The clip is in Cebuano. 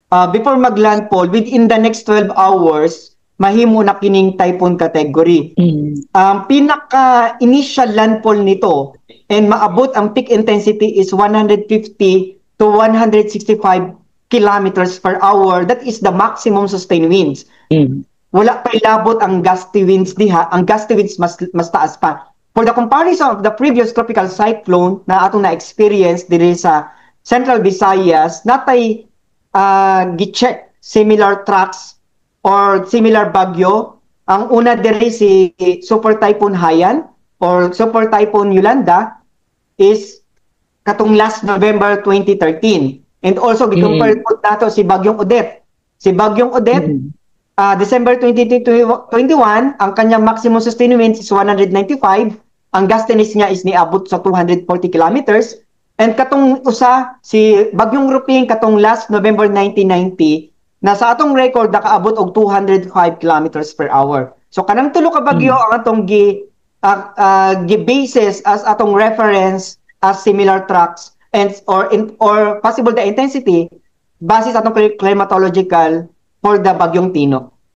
Before maglandfall, within the next 12 hours, mahimo na kining typhoon category. Ang pinaka initial landfall nito and maabot ang peak intensity is 150 to 165 kilometers per hour. That is the maximum sustained winds. Wala pa ilabot ang gusty winds diha. Ang gusty winds mas taas pa. For the comparison of the previous tropical cyclone na atong na-experience diri sa Central Visayas, natay gi-check similar tracks or similar bagyo. Ang una diri, si Super Typhoon Haiyan or Super Typhoon Yolanda, is katong last November 2013. And also gi-compare po nato si Bagyong Odette. Si Bagyong Odette, December 2021, ang kanyang maximum sustained winds is 195. Ang gustiness niya is niabot sa 240 kilometers. And katong usa, si Bagyong Ruping, katong last November 1990, na sa atong record nakaabot og 205 kilometers per hour. So kanang tulo ka bagyo ang atong gi basis as atong reference as similar tracks and or possible the intensity base sa atong climatological for the Bagyong Tino.